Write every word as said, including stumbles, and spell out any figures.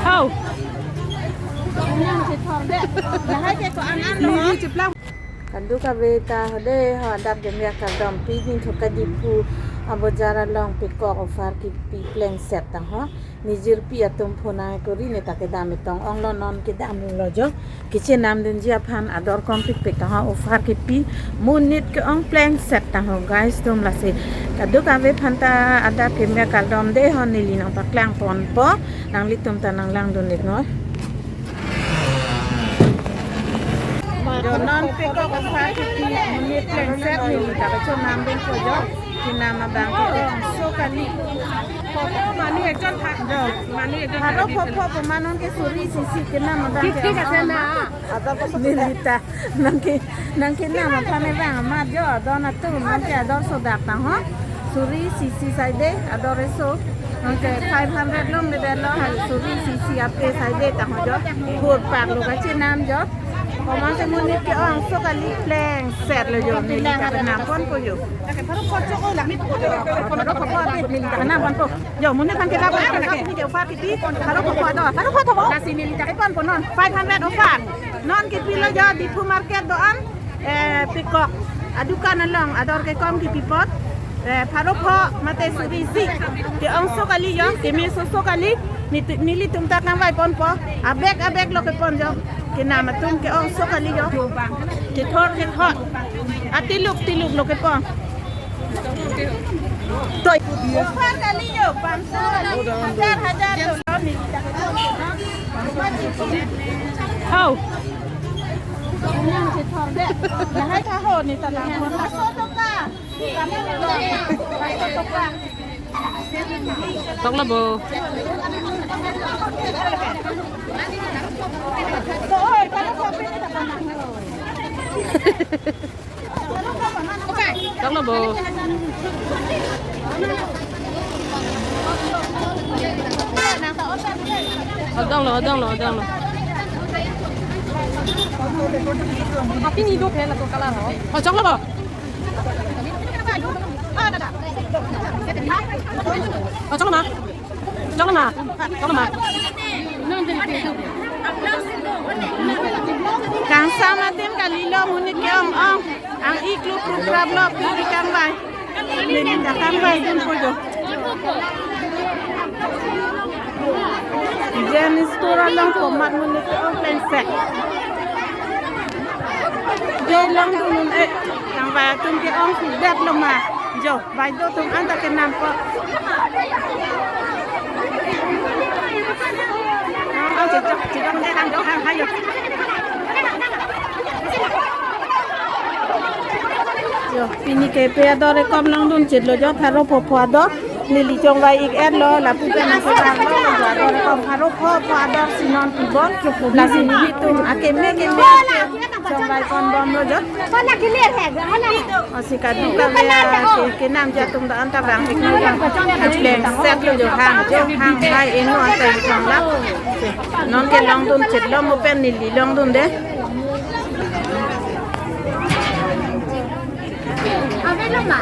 How? Kadokave ta hode ho adap keme akardom pi ding tho ka Diphu abojar along pekok offer kipi plengset ta ho. Nijirpi atum phone nang kori ne ta kedam etong onglo non kedam lo jo. Kechenam dunji aphan ador kom pikpik ta ho offer kipi monit ke-ong plengset ta ho guys atum lasi. Kadokave aphan ta adap keme akardom de ho neli nangpaklangponpo nanglitum ta nanglangdun iknoi. Jo non pekok offer kipi monit plengset neli ta kechenam dunpo jo. Kenam abang ke-ong so kali. Manu ekjon tha-, jo. Manu ekjon pharo tha-, pho pho pho manon ke suri sisi kenam abang ke-ong. Thik thik ase na. Neli ta nang ke, nang kenam aphan ne bang amat jo adon atum nang ke ador sodak ta ho. Suri sisi side ador eso. Nang ke five hundred long de lo ha suri sisi ape side ta ho jo. Hur pak lo kachenam jo. Komat si monit ke-ong so kali plengset lo jo neli ta kenamponpo jo. Pharo pho pho neli ta kenamponpo. Jo monit aphan ke la pon ke offer kipi pharo pho pho do. Pharo pho tho. Lasi neli ta keponpo non five hundred offer. Non kipilo jo Diphu market do-an. Eh, pekok adukan along ador kekom kipi apot. Eh, pharo pho mate suri isi ke-ong so kali jo, keme so so kali. Niti-, nelitum ta nangvaiponpo. Abek abek lo kepon jo. Kenam atum ke-ong so kali jo. Kethor kethor. Atiluk tiluk lo kepon. Toi. Offer kali jo, panch so kali. Hajar hajar lo. How? Lahai tha ho ni ta lang. Toklo bo. Toklo bo. Odonglo, odonglo, odonglo. Apini do phe la to color ho. Oh, choklo bo. Oh, choklo ma. Choklo ma. Choklo ma. Kangsam adim kalilo monit ke-ong ong. Ang-ik lo pruprap lo pili kangvai. Neli ta kangvaidunpo jo. Jen store along komat monit ke-ong plengset. Jo longdun un-e. Kangvai atum ke-ong sudet lo ma. Jo. Bai do atum anta kenampo. Ang, ang, chidok, chidok, ang, ang, ang, hayo. Jo, pini ke pe ador ekom longdun chetlo jo, pharo pho pho ador. Neli chongvai ik-et lo, lapu pen nangkevang lo, jo, ador ekom pharo pho pho ador si non pibon. Lasi nelitum akeme keme ke chongvai ponbomlo jo. Kona clear hai ga, hai na? Lasi kadokave ke, kenamji atum ta anta bang ik nang bang. Plengset lo jo hang, jo hang hai eno anta ik nang la. Non ke longdun chetlo mo pen neli longdun de. Ave lo ma.